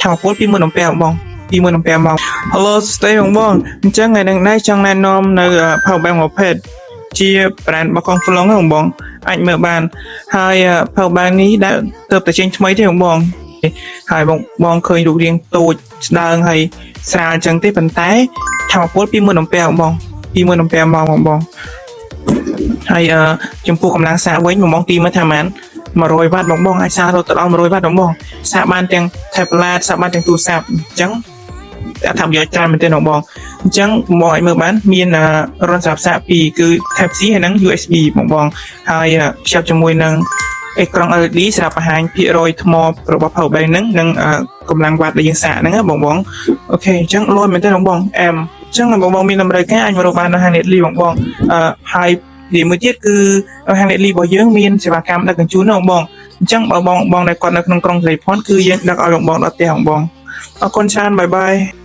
ថាមពល20000អំពែបង20000អំពែមក Hello ស្តីបងបងអញ្ចឹងថ្ងៃនេះដែរចង់ណែនាំនៅ power bank ប្រភេទជា brand របស់កង Flong ហ្នឹងបងបងអាចមើលបានហើយ power bank នេះដែលទើបតែចេញថ្មីទេបងបងហើយបងបងឃើញរូបរាងតូចស្ដើងហើយស្រាលអញ្ចឹងទេប៉ុន្តែថាមពល20000អំពែបងបង20000អំពែមកបងបងហើយអឺចំពោះកម្លាំងសាកវិញបងបងទីមើលថាម៉ាន100វ៉ាត់បងបងអាចសាករហូតដល់100វ៉ាត់បងបងសាកបានទាំង tablet សាកបានទាំងទូរស័ព្ទអញ្ចឹងអត្ថប្រយោជន៍ច្រើនមែនទែនបងបងអញ្ចឹងបងអាចមើលបានមានរន្ធសម្រាប់សាកពីរគឺ Type C ហើយនិង USB បងបងហើយភ្ជាប់ជាមួយនឹងអេក្រង់ LED សម្រាប់បង្ហាញភាគរយថ្មរបស់ power bank ហ្នឹងនិងកម្លាំងវ៉ាត់ដែលយើងសាកហ្នឹងណាបងបង OK អញ្ចឹងលយមែនទែនបងបងអែមអញ្ចឹងបងបងមានតម្រូវការអាចមករកបាននៅហាង Netly បងបងអឺហើយនិយាយមួយទៀតគឺហាង Netly របស់យើងមានសេវាកម្មដឹកជញ្ជូនណាបងបងអញ្ចឹងបើបងបងដែលគាត់នៅក្នុងក្រុងសិរីភ័ណ្ឌគឺយើងដឹកឲ្យបងបងដល់ផ្ទះបងបងអរគុណច្រើន bye bye.